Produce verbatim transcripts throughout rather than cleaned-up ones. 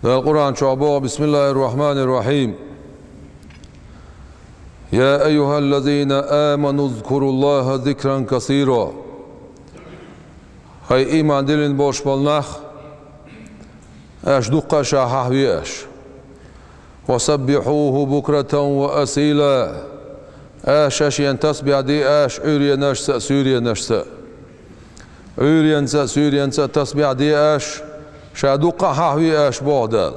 Дала Къуръан чохь боху: «Бисмиллахир-рахманир-рахим. Я айюхаллазина аману зкуруллаха зикран касира». Хьай ийман диллина болуш болу нах, аш дуккха а ша хьахве аш. «Ва саббихьуху букратан ва асила». Аш шаьш шена тасбихь де аш Ӏуьйренашца а, суьйренашца а. Ӏуьйренца а, суьйренца а тасбихь де аш, ша дуккха а хьахве аш, боху Дала.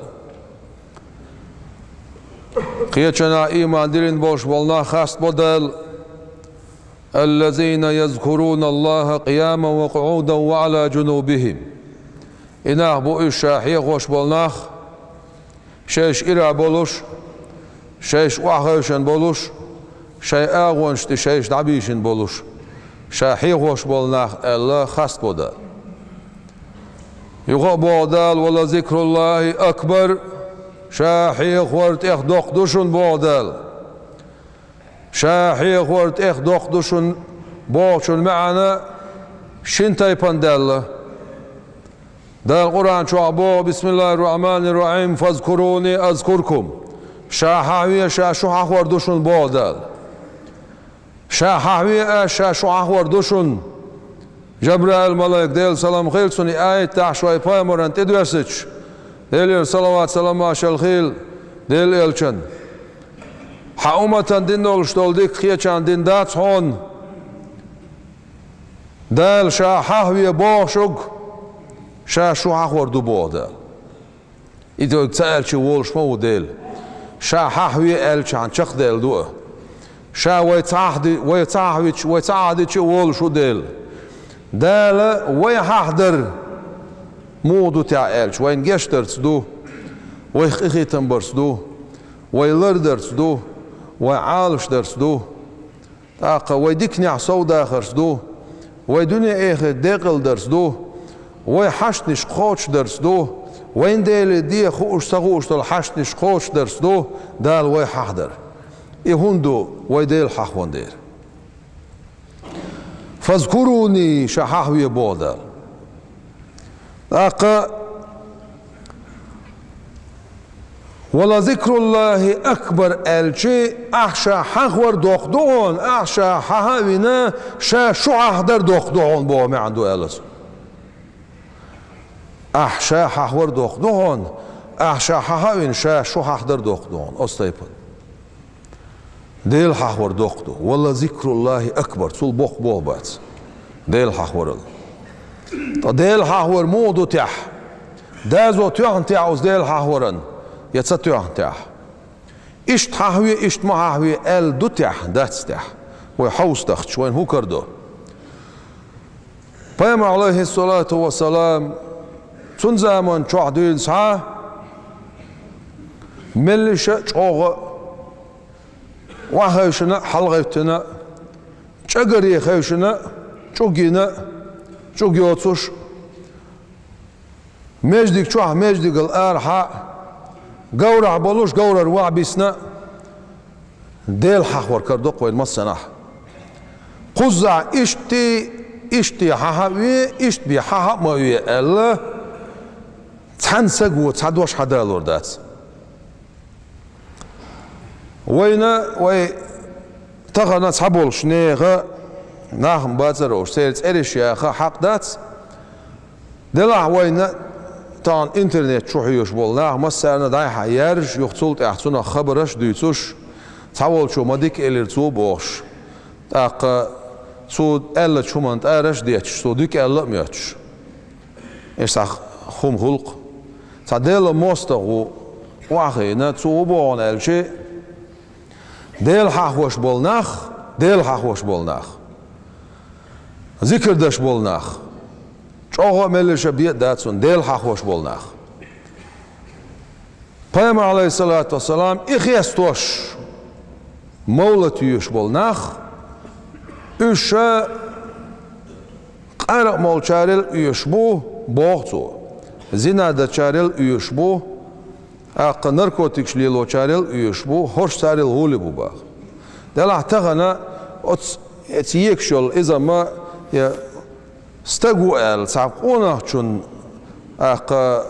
Кхечанхьа ийман диллина болуш болу нах хастабо Дала: «Аллазина язкуруналлаха къияман ва къуъудан ва Ӏала джунубихим». И нах бу уьш ша хьехош болу нах, шайша ирахь болуш, шайша охьахевшина болуш, шайн агӀонаш тӀе шайша дӀабийшина болуш, ша хьехош болу нах аьлла хастабо Дала. Юха а боху Дала: «Ва лазикруллахи акбар», ша хьехор тӀех доккха ду шуна, боху Дала. Ша хьехор тӀех доккха ду шуна бохучун маьӀна шина тайпана даьлла. Дала Къуръан чохь боху: «Бисмиллахир-рахманир-рахим, фазкуруни азкуркум». Ша хьахве, ша шу хьахор ду шуна, боху Дала. Ша хьахве аш, ша шу хьахор ду шуна. Жабраил-малайк, Делан салам хилла цунна, и аят дахьаш вай пайхамарна тӀедоьссича, Делера салават-салам-маршалла хилла Делан элчанна: «Хьан умматана дина долуш долу дика кхечарна дина дац хьуна. Дала ша хьахве боху шуьга, ша шу хьахор ду», боху Дала. И дог ца аьлча волуш ма ву Дела. Ша хьахве аьллачхьана чекхдаьлла ду а. Ша вай ца хьахди-, вай ца хьахвича, вай ца хьахдича а волуш ву Дела. Дала вай хьахдар муха ду техьа аьлча, вайна гечдарца ду, вайх къинхетам барца ду, вай лардарца ду, вай Ӏалашдарца ду. ТӀаккха вай диканехь совдахарца ду, вай дуьне-эхарт декъалдарца ду, вай хьаштанаш кхочушдарца ду, вайна Деле деха хууш, ца хууш долу хьаштанаш кхочушдарца ду Дала вай хьахдар. И хӀунда ду? Вай Дела хьахван дера. «Фазкуруни», ша хьахве, боху Дала. ТӀаккха: «Ва лазикруллахи акбар», аьлчи, ахь ша хьахвар доккха ду хьуна, ахь ша хьаха а вина, ша шу хьахдар доккха ду хьуна боху маьӀна ду аьлла цо. Ахь ша хьахвар доккха ду хьуна, ахь ша хьаха а вина, ша шу хьахдар доккха ду хьуна. Оцу тайпана. Дела хьахвар доккха ду. «Ва лазикруллахи акбар». Цул боккха болх бац Дела хьахварал. Ткъа Дела хьахвар муха ду техьа? Доза тоьхна техьа оцу Дела хьахваран, я ца тоьхна техьа? Иштта хьахве, иштта ма хьахве аьлла ду техьа, дац техьа? Вай хьовса дахча, вайна хӀун карадо? Пайхамар, Ӏалайхиссалату вассалам, цуьнан заман чохь дуьйна схьа меллаша а чӀогӀа а, охьахевшина а, хьалагӀевттина а, чӀагаре хевшина а, чӀуг йина а, чӀуг йоцуш а, маьждиг чохь, маьждигал арахьа а, говрахь болуш, говрара вахь бисна а, Дела хьахвар карадо-кх вайна массанхьа. Кхузахь иштта, иштта хьаха а ве, иштта бен хьаха а ма ве аьлла, цхьана саго цхьа дош хьадалор дац. Вайна, вай тахана цхьаболуш нехан нах ма бацара уьш, церан цӀераш яха хьакъ дац. Делахь вайна тахана интернет чу хьоьжуш болу нах массарна дӀай-схьай яьржа, юха цул тӀаьхьа цунах хабарш а дуьйцуш, цхьаволчо ма дика элира цо бохуш, тӀаккха цо аьллачу хӀуманна тӀараш а детташ, цо дика аьлла а моьттуш. Иштта цхьа хӀума хуьлу-кх. Цхьа Делан мостагӀа ву охьахиъна, цо хӀун боху аьлчи, Дела хьахош болу нах, Дела хьахош болу нах, зикр деш болу нах, чӀогӀа а меллаша бен а дац цунна, Дела хьахош болу нах. Пайхамар, Ӏалайхиссалату вассалам, и хестош, мовлат йоьш болу нах, уьш къаракъ молчарел а оьшуш бу, боху цо, зина дечарел а оьшуш бу, тӀаккха наркотикаш лелочарел а оьшуш бу, хӀорш царел гӀоле бу баха. Делахь тахана оцу, оцу екаш йолу иза ма, я стаг ву аьлла, цхьа къонахчун, тӀаккха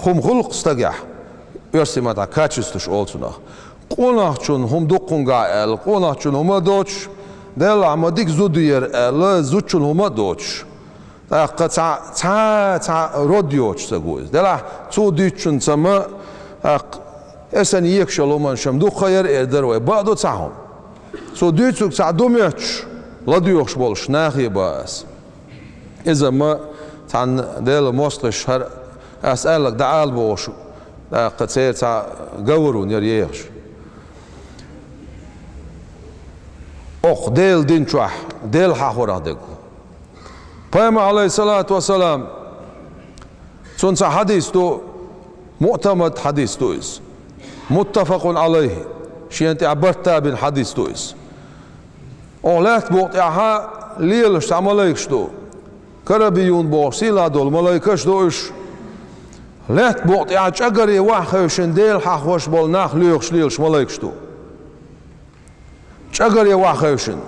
ХӀума хуьлу-кх стагехь, оьрсийн маттахь качестваш олу цунах. Къонахчун хӀума дуккхунгахь аьлла, къонахчун хӀума а доцуш, Делахь ма дика зуда яра аьлла, зудчун хӀума а доцуш. ТӀаккха цхьа, цхьа, цхьа род йоцуш ца го иза. Делахь цо дуьйцучунца ма, тӀаккха эсан екаш йолу хӀуманаш-м дуккха а яра эр дара вай, бакъ ду цхьа хӀума. Цо дуьйцург цхьа ду моьттуш, ладоьгӀуш болуш нахе бан ас. Иза ма цхьанна Делан мостагӀаш хӀара ас аьлларг дӀаала бохуш, тӀаккха церан цхьа говр ву-кх яра ехаш. Окху Делан дин чохь Дела хьахорах дерг ву. Пайхамар, Ӏалайхиссалату вассалам, цуьнан цхьа хьадис ду, муътамад хьадис ду иза. Муттафакъун Ӏалайхи, шена тӀехь барт тобина хьадис ду иза. Оха лаьттан букъа тӀехь лелаш цхьа малайкаш ду. Карабиюн бохуш сийлахь долу малайкаш ду уьш. Лаьттан букъа тӀехь чӀагаре охьахевшина Дела хьахош болу нах лоьхуш лелаш малайкаш ду. ЧӀагаре охьахевшина.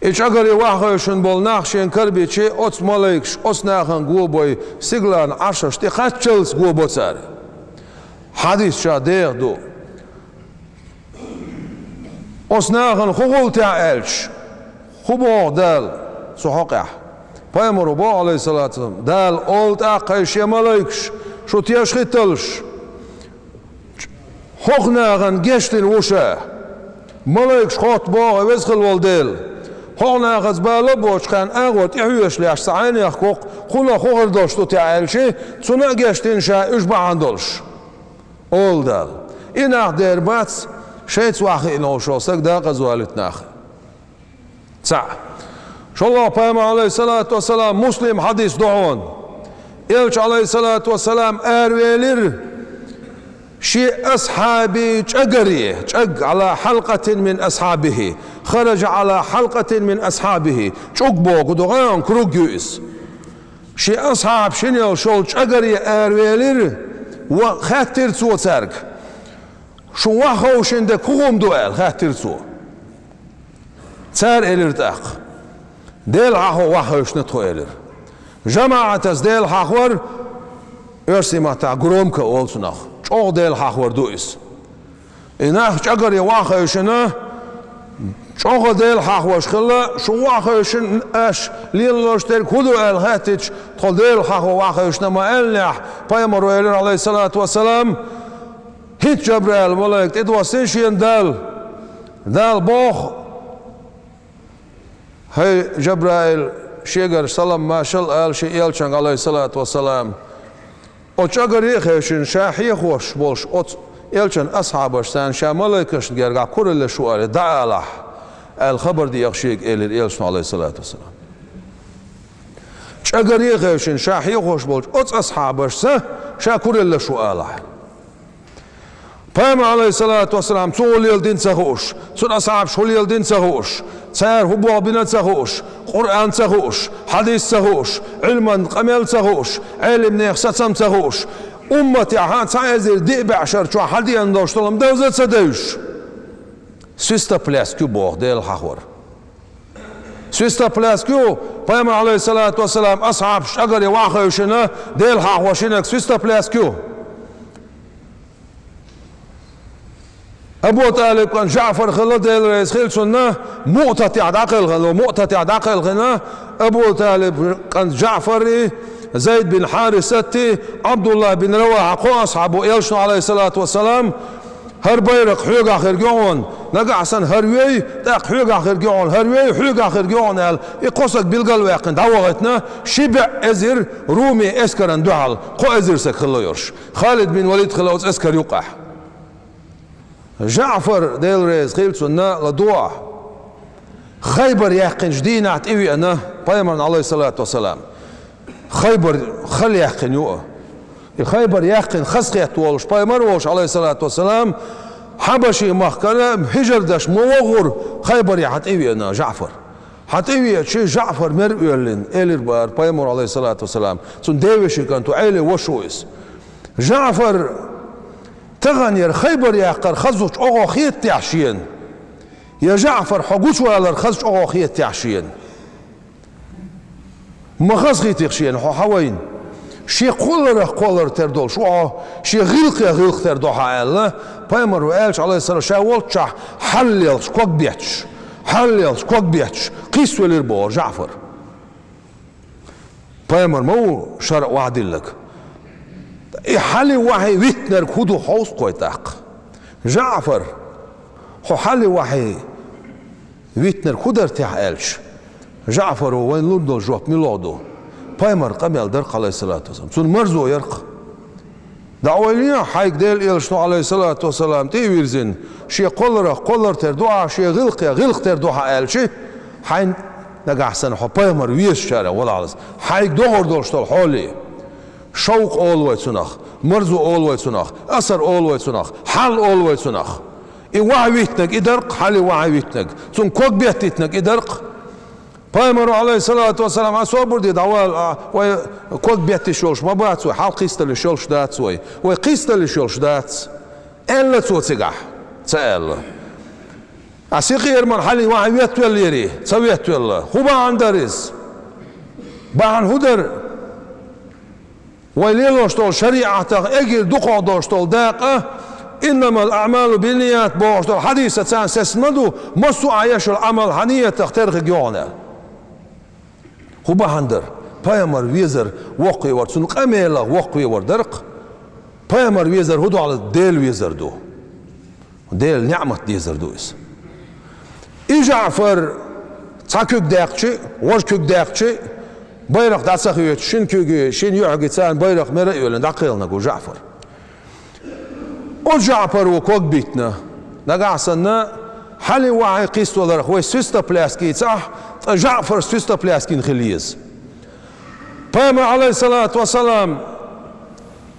И чӀагаре охьахевшина болу нах шена карабичи, оцу малайкаш оцу нахана го бой, сигаларна Ӏаршашна тӀе кхаччалц го бо цара. Хьадис ша дехьа ду. Оцу нахана хӀун хуьлу техьа аьлча, хӀун боху Дала цу хьокъехь? Пайхамаро боху, Ӏалайхиссалату вассалам, Дала олу тӀаккха шен малайкаш, шу тешахӀитталаш. ХӀокху нахана гечдина ву ша. Малайкаш хотту боху, веза хилла волу Дела. ХӀокху нахаца бала а боцуш, кхарна агӀор тӀехьоьжуш лаьтташ сан Ӏайнех кхокху, кхунах хӀун хир долуш ду техьа аьлчи, цунна а гечдина ша уьш бахьана долуш. Олу Дала. И нах дер бац, шайца охьахиъна волуш волу стаг декъаза валийта нах. Цхьаъ. ШолгӀа, Пайхамар, Ӏалайхиссалату вассалам, Муслим хьадис ду хьуна. Элча, Ӏалайхиссалату вассалам, аравелира шен асхьабийн чӀагаре, чӀаг, Ӏала хьалкъатин мин асхьабихи, хараджа Ӏала хьалкъатин мин асхьабихи, чӀуг боху ду гӀайгӀан круг ю иза. Шен асхьабаш йина йолуш йолу чӀагаре аравелира, ва хаьттира цо цаьрга: «Шу охьахевшина дерг хӀун хӀума ду?» — аьлла, хаьттира цо. Цара элира тӀаккха: «Дела хьахо охьахевшина тхо», — элира. ЖамаӀатаца Дела хьахор, оьрсийн маттахь громко олу цунах, чӀогӀа Дела хьахор ду иза. И нах чӀагаре охьахевшина, чӀогӀа Дела хьахош хилла, шу охьахевшина, аш лелош дерг хӀун ду аьлла хаьттича, тхо Дела хьахо охьахевшина ма аьллинехь, Пайхамаро элира, Ӏалайхиссалату вассалам, хӀинца Жабраил малайк тӀедоссийна шена Далла. Дала боху: «ХӀай, Жабраил, шегара салам-маршалла ала шен элчанга, Ӏалайхиссалату вассалам. Оцу чӀагаре а хевшина, ша хьехош болуш оцу элчан асхьабаш царна ша малайкашна гергахь кураллаш ву аьлла, дӀаалахь», — аьлла хабар деха шега элира элчано, Ӏалайхиссалату вассалам. ЧӀагаре а хевшина, ша хьехош болчу оцу асхьабашца ша кураллаш ву алахь. Пайхамар, Ӏалайхиссалату вассалам, цо хӀун леладина ца хууш, цуьнан асхьабаша хӀун леладина ца хууш, цара хӀун боху бина ца хууш, Къуръан ца хууш, хьадис ца хууш, Ӏилман къамел ца хууш, Ӏелимнех сацам ца хууш, умматехь цхьа эзар диъ бӀе шар чохь хьадеана долуш долу-м девза а ца девзаш. Свистопляск ю боху Дела хьахор. Свистопляск ю, Пайхамар, Ӏалайхиссалату вассалам, асхьабаш чӀагаре охьахевшина, Дела хьахош йинарг свистопляск ю. Абу ТӀалиб кӀант ЖаӀфар хилла, Дела реза хила цунна, Муътатехь дӀакхелхина, Муътатехь дӀакхелхина, Абу ТӀалиб кӀант ЖаӀфаррий, Зайд бин Хьарисатти, Ӏабдуллах бин Равахьа, кхо асхьаб бу элчано, Ӏалайхиссалату вассалам, хӀара байракх хьоьгахь хирг ю хьуна, нагахь санна хӀара вей, тӀаккха хьоьгахь хирг ю хьуна, хӀара вей, хьоьгахь хирг ю хьуна аьлла, и кхо саг билгал а ваьккхина дӀавахийтина, ши бӀе эзар румийн эскаран дуьхьал, кхо эзар саг хилла йолуш. Халид бин Валид хилла оцу эскар юккъехь. ЖаӀфар, Дела реза хила цунна, ладогӀа. Хайбар яьккхинчу дийнахь тӀевеана Пайхамарна, Ӏалайхиссалату вассалам. Хайбар хала яьккхина ю. И Хайбар яьккхина хазахетта волуш Пайхамар а волуш, Ӏалайхиссалату вассалам, Хьабаши-махкара хӀижар деш ма вогӀура, Хайбарехь тӀевеана ЖаӀфар. Хьан тӀевеача ЖаӀфар мера оьллина, элира бара Пайхамаро, Ӏалайхиссалату вассалам, цуьнан девешин кӀант ву, Ӏелин ваша ву иза. ЖаӀфар тахана яра Хайбар яккхар хаза чӀогӀа хетахь шена? Я ЖаӀфар хьо гучувалар хаза чӀогӀа хетахь шена? Ма хазахийти-кх шена хьо хьан вайна. Шен кхолларах кхоллар тера долуш ву хьо, шен гӀиллакхех гӀиллакх тера ду хьо аьлла, пайхамаро аьлча, Ӏалайхиссалам, ша волччахь хьаллелхаш ког бетташ, хьаллелхаш ког бетташ, кхиссавелира бохура ЖаӀфар. Пайхамар ма ву шарӀ охьадилларг. И хьалий охьий виттинарг хӀун ду хьовса кхой тӀаккха? ЖаӀфар, хьо хьалий охьий виттинарг хӀун дара техьа аьлча, ЖаӀфаро вайна лур долу жоп муьлха ду? Пайхамар къамел дара, Ӏалайхиссалату вассалам. Цунна марзо яра-кх. ДӀаойла хьайга Делан Элчано, Ӏалайхиссалату вассалам, тӀе а вирзина, шен кхолларах кхоллар тера ду ахьа, шен гӀиллакхех гӀиллакх тера ду хьо аьлча, хьайна нагахь санна хьо пайхамар везачарех валахь, хьайга догӀур долуш долу хьоле. Шовкъ олу вай цунах, марзо олу вай цунах, асар олу вай цунах, хьал олу вай цунах. И охьавиттинарг и дара-кх, хьалий охьавиттинарг, цунна ког беттийтинарг и дара-кх. Пайхамаро, Ӏалайхиссалату вассалам, а собар де, дӀавала, а, вай ког бетташ йолуш ма бац вай, хьалкхиссадалаш йолуш дац вай, вай кхиссадалаш йолуш дац, аьлла цо цигахь, ца аьлла. А синкъера мара хьалий охьа веттавеллера, ца веттавелла, хӀун бахьана дара иза? Бахьана хӀун дара? Вай лелош долу шариӀатах эггара дукхах долуш долу дакъа: «Иннамал аӀмалу бинният», бохуш долу хьадисаца сецна ма ду, массо а еш йолу Ӏамал хьан ниятах тера хир ю хьуна. ХӀун бахьана дара? Пайхамар везар воккхаве вара, цуьнан къамелах воккхаве вара дара-кх. Пайхамар везар хӀун ду аьлча, Дела везар ду. Делан неӀмат дезар ду иза. И ЖаӀфар цхьа куьг даьккхича, важа куьг даьккхича, байракх дӀа ца хеташ, шина куьйги, шина юьхьигица байракх мара а йоьллина, дӀакхелхинарг ву ЖаӀфар. Оцу ЖаӀфаро ког биттина. Нагахь санна, хьалий охьий кхиссаваларх вай свистопляски йицахь, ткъа ЖаӀфар свистопляски йина хила еза. Пайхамар, Ӏалайхиссалату вассалам,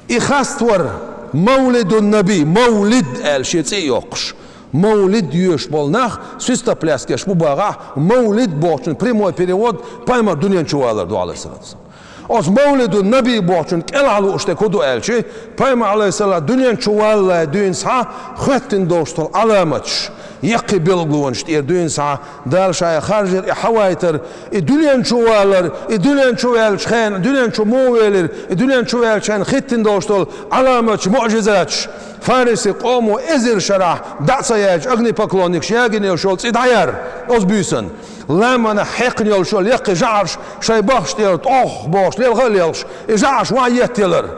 и хаставар Мавлидун Наби, мавлид аьлла шен цӀе а йоккхуш. Мавлид йоьшуш болу нах свистопляски еш бу бахахь, мавлид бохучун прямой перевод пайхамар дуьнен чу валар ду, Ӏалайхиссалату вассалам. Оцу Мавлидун Наби бохучун кӀелхьа лууш дерг хӀун ду аьлча, пайхамар, Ӏалайхиссалам, дуьнен чу валале дуьйна схьа хӀоьттина долуш долу Ӏаламаташ, яккхий билгалонаш тӀера дуьйна схьа Дала ша харжира и хьавайтар, и дуьнен чу валар, и дуьнен чу ваьллачу хенахь, дуьнен чу муха велира, и дуьнен чу ваьллачу хенахь хӀиттина долуш долу Ӏаламаташ, муӀжизаташ, фариси къомо эзар шарахь дӀа а ца яьлча, огнепоклонникаш ягийна йолуш йолу цӀе дӀаяьхьира оцу буьйсанна. Ламанахь хьекхна йолуш йолу яккхий жӀараш шайн бахча тӀера тӀох бохуш лелха а лелхаш, и жӀараш охьа еттаелира.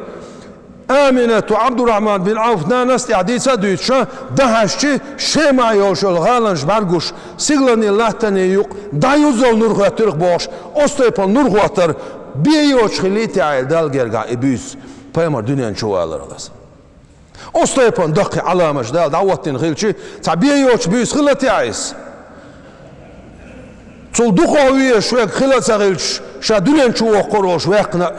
Аминату Ӏабдуррахьман бин Ӏавф нанас тӀехь дийца а дуьйцуш, дахьашчи Шема йолуш йолу гӀаланаш бӀаьргаш, сигаланний латтанний юкъ дӀаюззал нур хӀоьттира-кх бохуш, оцу тайпана нур хӀоттар бен йоцуш хилла а тӀехь Далла гергахь и буьйса пайхамар дуьнен чу валар хилла. Оцу тайпана даккхий Ӏаламаташ Дала дӀахӀоттийна хилча, цхьа бен йоцуш буьйса хилла а тӀехь иза? Цул дукхах везаш верг хилла а ца хилча, ша дуьнен чу воккхур волуш ваьккхина а.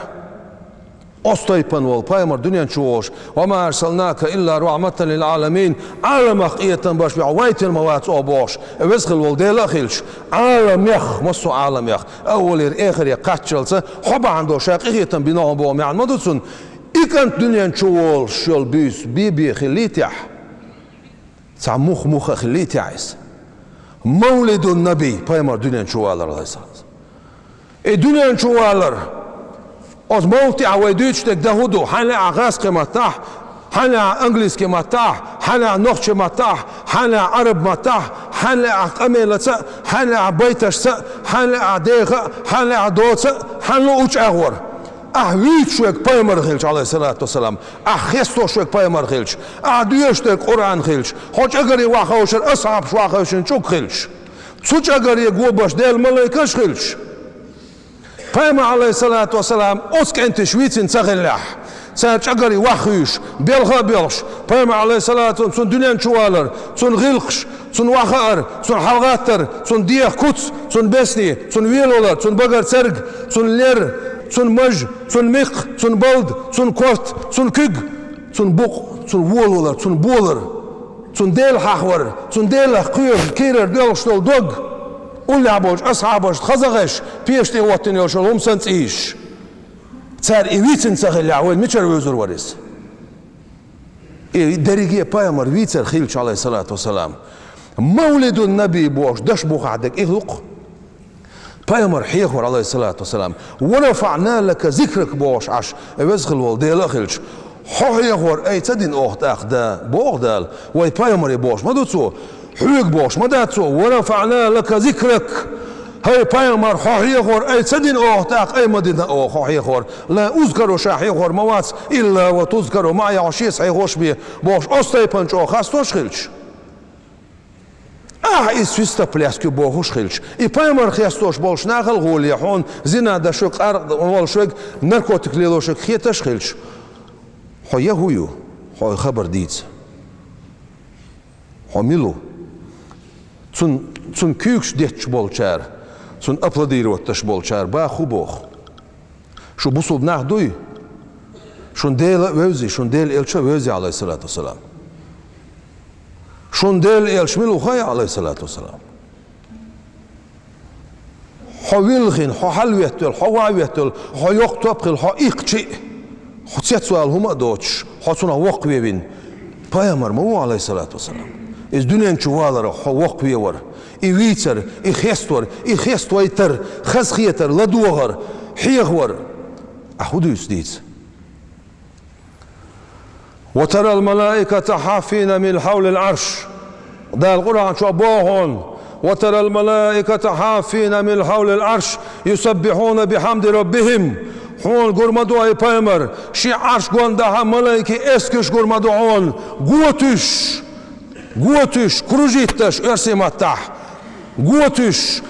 Оцу тайпана волу пайхамар дуьнен чу волуш, «Ва ма арсалнака илла рахьматан лил Ӏаламин», Ӏаламех къинхетам беш бен вайтина ма вац оха бохуш, веза хилла волу Дела а хилча, Ӏаламех, массо а Ӏаламех, аввалера эхаре кхаччалца, хьо бахьана долуш ша къинхетам бина хьуна боху маьӀна ма ду цунна. И кӀант дуьнен чу волуш йолу буьйса бен-бен хилла а тӀехь? Цхьа мух-муха хилла а тӀехь иза? Мавлидун Наби, пайхамар дуьнен чу валар, Ӏалайхиссалам. И дуьнен чу валар, оцу мовлид тӀехь вай дуьйцуш дерг дан хӀун ду? Хьан лаьа гӀазкхийн маттахь, хьан лаьа английский маттахь, хьан лаьа нохчийн маттахь, хьан лаьа Ӏараб маттахь, хьан лаьа къамелаца, хьан лаьа байташца, хьан лаьа деха, хьан лаьа доца, хьан луучу агӀор. Ахь вуьйцуш верг пайхамар хилча, Ӏалайхиссалату вассалам, ахь хестош верг пайхамар хилча, ахь доьшуш дерг Къуръан хилча, хьо чӀагаре охьахевшар асхьабаш охьахевшина чӀуг хилча, цу чӀагаре гобеш Делан малайкаш хилча, пайхамар, Ӏалайхиссалату вассалам, оцу кӀенташа вийцина ца хиллехь, цара чӀагаре охьахуьйшуш, белха а белхаш, пайхамар, Ӏалайхиссалату вассалам, цуьнан дуьнен чу валар, цуьнан гӀиллакхаш, цуьнан охьахаар, цуьнан хьалагӀаттар, цуьнан деха куц, цуьнан бесни, цуьнан велавалар, цуьнан багара церг, цуьнан лер, цуьнан маж, цуьнан микх, цуьнан балда, цуьнан корта, цуьнан куьг, цуьнан букъ, цуьнан волавалар, цуьнан болар, цуьнан Дела хьахавар, цуьнан Делах кхоьруш, кийрара доьлхуш долу дог, уллехь болчу асхьабашна хаза гӀеш, пеша тӀе хӀоттийна йолуш йолу хӀума санна цӀийш. Цара и вийцина ца хиллехь, вайна мичара вевзар вара иза? И дерриге а пайхамар вийцар хилча, Ӏалайхиссалату вассалам. Мавлидун Наби бохуш даш бухахь дерг и ду-кх. Пайхамар хьехавар, Ӏалайхиссалату вассалам, «ва рафаӀна лака зикрак» бохуш Ӏаш, веза хила волу Дела а хилча, хьо хьехавар ай ца дина оха тӀаккха, да, боху Дала, вай пайхамаре бохуш ма ду цо, хьоьга бохуш ма дац цо, «ва рафаӀна лака зикрак». ХӀай пайхамар, хьо хьехавар ай ца дина оха тӀаккха, ай ма дина оха хьо хьехавар. «Ла узкару», ша хьехавар ма вац, «илла ва тузкару маӀи», хьо шеца хьехош бен бохуш, оцу тайпана чӀогӀа хастош хилча. Ахьа иза свистопляски бохуш хилча, и пайхамар хестош болчу нахал гӀоле хьуна зина дашверг, къаркъа волушверг, наркотик лелошверг хеташ хилча, хьо я хӀун ю, хьо и хабар дийца. Хьо мила ву? Цун, цун куьйгаш детташ болчара, цун аплодировать деш болчара баха хӀун боху? Шу бусулба нах дуй? Шун Дела а вевзий, шун Дела элча а вевзий, Ӏалайхиссалату вассалам. Шун Дела элча мила ву хаьий, Ӏалайхиссалату вассалам? Хьо вилхина, хьо хьалветтавелла, хьо ван веттавелла, хьо йоккха топ хилла, хьо иккхачий, хьо цецвала хӀума а доцуш, хьо цунах воккхавевина. Пайхамар ма ву, Ӏалайхиссалату вассалам. Иза дуьнен чу валарах хьо воккхавевар. И вийцар, и хествар, и хествайтар, хазахетар, ладогӀар, хьехавар. Ахьа хӀун дуьйцу дийца? «Ва тарал малаиката хьаффина мин хьавлил Ӏарш». Дала Къуръан чохь боху хьуна: «Ва тарал малаиката хьаффина мин хьавлил Ӏарш, юсаббихьуна бихьамди раббихим». Хьуна гур ма ду, ай пайхамар, шен Ӏарш гонна дахьа малайкий эскаш гур ма ду хьуна, готуьйш, готуьйш, кружить деш, оьрсийн маттахь. Готуьйш,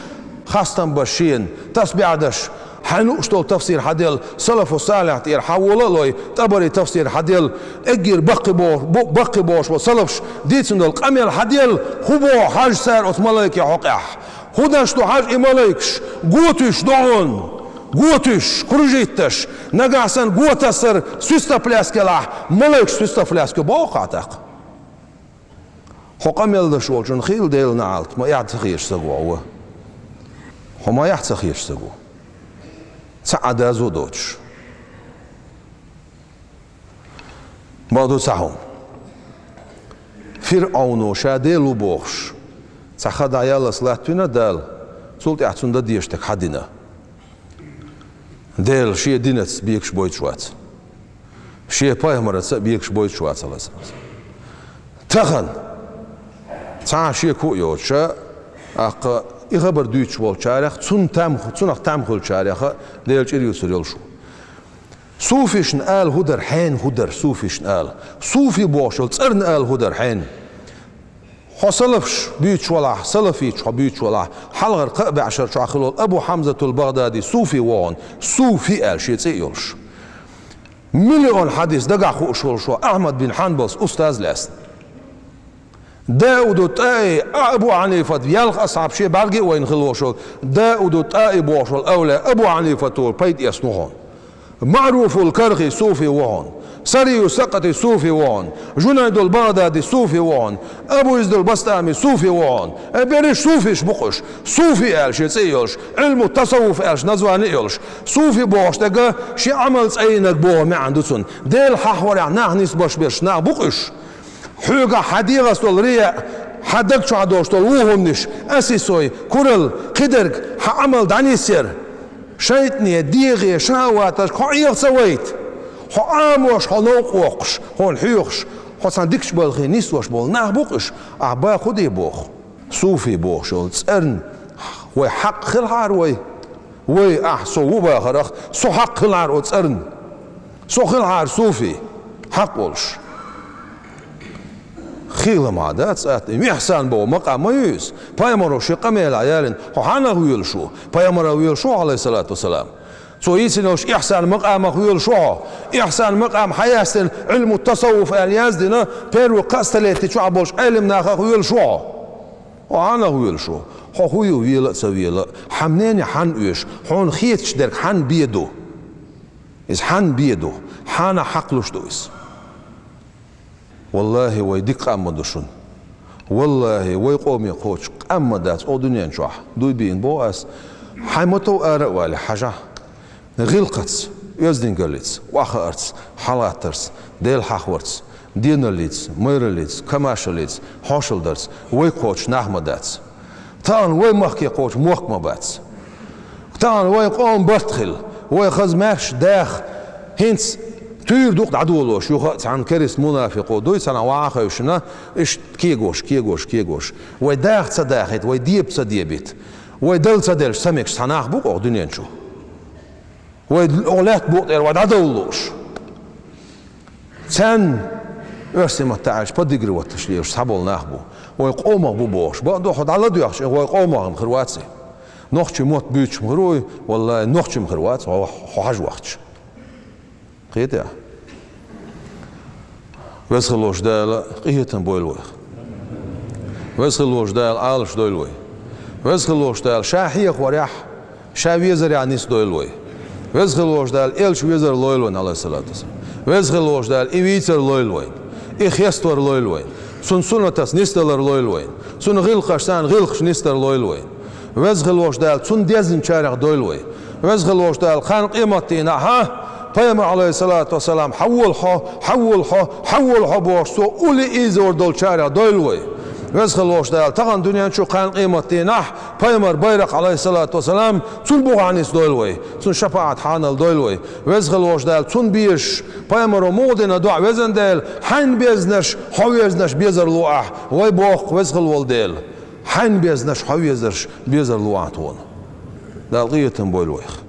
хастам беш шена, тасбихь деш, хьайн лууш долу тафсир хьан делла, салафу салихь тӀера хьан вола а лой, ТӀабари тафсир хьан делла, эггара баккхий бо-, бу-, баккхий бохуш болу салафаш дийцина долу къамел хьан делла, хӀун боху хьажа цара оцу малайкийн хьокъехь? ХӀун деш ду хьажа и малайкаш? Готуьйш ду хьуна, готуьйш, кружить деш, нагахь санна готассар свистопляски елахь, малайкаш свистопляски боху хьан тӀаккха? Хьо къамел деш волчун хила Делан неӀалт, ма эхь ца хеташ стаг ву хьо. Хьо ма эхь ца хеташ стаг ву. Цхьа а доза доцуш. Ма ду цхьа хӀума. ФирӀауно ша Дела ву бохуш, цхьа ха дӀаяллалц латтавина Дала, цул тӀаьхьа цунна дан дезаш дерг хьан дина. Дела шен динаца бегаш бойтуш вац. Шен пайхамараца а бегаш бойтуш вац, Ӏалайхиссалам. Тахана цхьа а шеко а йоцуша, аккха и хабар дуьйцуш волчарех, цунна там, цунах там хуьлучарех а Дела чӀир юьсур йолуш ву. Суфишна ала хӀун дара, хьенан хӀун дара суфишна ала? Суфи бохуш йолу цӀарна ала хӀун дара хьенан? Хьо салафаш буьйцуш валахь, салафиташ хьо буьйцуш валахь, хьалхара кхаа бӀешар чохь хилла волу Абу Хьамзатул БагӀдади суфи ву хьуна, суфи аьлла шен цӀе а йолуш. Миллион хьадис дагахь хууш волуш ву Ахьмад бин Хьанбалс устаз лаьцна. Дауду ТӀаи, Абу Хьанифат, ялх асхьаб шен бӀаьрге а вайна хилла волуш волу, Дауду ТӀаи бохуш волу авлия Абу Хьанифато пайда эцна ву хьуна. МаӀруфул Кархи суфи ву хьуна. Сарию Сакъати суфи ву хьуна. Жунайдул БагӀдади суфи ву хьуна. Абу Изидул Бастами суфи ву хьуна. Э, берриш суфиш бу-кх уьш. Суфи аьлла шен цӀе а йолуш, Ӏилму тасаввуф аьлла название а йолуш. Суфи бохуш дерг шен Ӏамал цӀанйинарг боху маьӀна ду цунна. Дела хьахаварехь нах нисбеш берш нах бу-кх уьш. Хьоьгахь хьан дегӀаца долу рияъ, хьан даг чохь долуш долу вон хӀуманаш, асисой, куралла, кхидерг, хьан Ӏамал дӀанисъяр. ШайтӀане, дегӀе, шахӀаваташка хьо Ӏеха ца вайта. Хьо Ӏамош, хьо новкъа воккхуш, хьуна хьоьхуш, хьо цхьана дикачу балхе нисдеш болу нах бу-кх уьш, ахь баха хӀун де боху? Суфи бохуш йолу цӀарна вай хьакъ хилахьара вай? Вай, ахь, со ву бахарах, со хьакъ хилахьара оцу цӀарна. Со хилахьара суфи, хьакъ волуш. Хила ма дац атта. Ихьсан боху макъам ма ю иза. Пайхамаро шен къамелехь ялина, хьо хьанах воьлуш ву? Пайхамарах воьлуш ву хьо, Ӏалайхиссалату вассалам. Цо йийцина йолуш ихьсан макъамах воьлуш ву хьо. Ихьсан макъам хьан яздина, Ӏилму тасаввуф аьлла яздина, первый кхаа столетти чохь болчу Ӏелам нахах воьлуш ву хьо. Хьо хьанах воьлуш ву? Хьо хӀун ю, вела а ца вела а, хьан мнение хьанна оьшу, хьуна хеташ дерг хьанна бен ду? Иза хьанна бен ду? Хьанах хьакхалуш ду иза? Валлахи, вай дика къам ма ду шуна. Валлахи, вай къоме кхочу къам ма дац оха дуьнен чохь. Дуй бийна боху ас. Хьайн ма-тов ара а вале, хьажахь. ГӀиллакхаца, оьздангаллица, охьахаарца, хьалхаттарца, Дела хьахаварца, деналлица, майраллица, комаьршаллица, хьошалла дарца вай кхочуш нах ма дац. Тахана вай махке кхочуш мохк ма бац. Тахана вай къоман барт хилла, вай хаза маьрша даха, хӀинца туьйра дукха дӀадолош, юха а цхьана керста мунафикъо дуй, цхьана ваха хевшина, иштта кегош, кегош, кегош. Вай даха ца дахийта, вай деба ца дебийта, вай дала ца делча ца мегаш цхьа нах бу-кх оха дуьнен чу. Вай оха лаьтта букъа тӀера вай дӀадовла лууш. Царна оьрсийн маттахь аьлча подыгрывать деш лелаш цхьаболу нах бу. Вай къомах бу бохуш. Бакъду, хьо дӀаладоьгӀча, вай къомах-м хир вац и. Нохчийн мотт буьйцуш-м хир ву и, валлахӀи, нохчи-м хир вац, хьо, хьо хьажа вахча. Кхетий ахь? Веза хила волчу Дала къинхетам бойла вайх. Веза хила волчу Дала Ӏалаш дойла вай. Веза хила волчу Дала Ша хьехорехь, Ша везарехь нисдойла вай. Веза хила волчу Дала элча везар лойла вайн, Ӏалайхиссалату вассалам. Веза хила волчу Дала и вийцар лойла вайн, и хеставар лойла вайн, цуьнан суннатаца нисдалар лойла вайн, цуьнан гӀиллакхаш, царна гӀиллакхаш нисдар лойла вайн. Веза хила волчу Дала цунна дезначарех дойла вай. Веза хила волчу Дала кхана къематдийнахь, Пайхамар, Ӏалайхиссалату вассалам, хьан волу хьо, хьан волу хьо, хьан волу хьо бохуш, цо улле ийзор долчарех дойла вай. Веза хила волчу Дала тахана дуьнен чу, кхана къематдийнахь, Пайхамар байракх, Ӏалайхиссалату вассалам, цунна бухахь нисдойла вай. Цунна шапаӀат хьанал дойла вай. Веза хила волчу Дала цунна безаш, Пайхамаро муха дина доӀа, везан Дела, хьайна безнарш, хьо везанарш безар ло ахь, вай боху-кх Веза хила волу Дела. Хьайна безнарш, хьо везарш безар ло ахь тхуна. Дала къинхетам бойла вайх.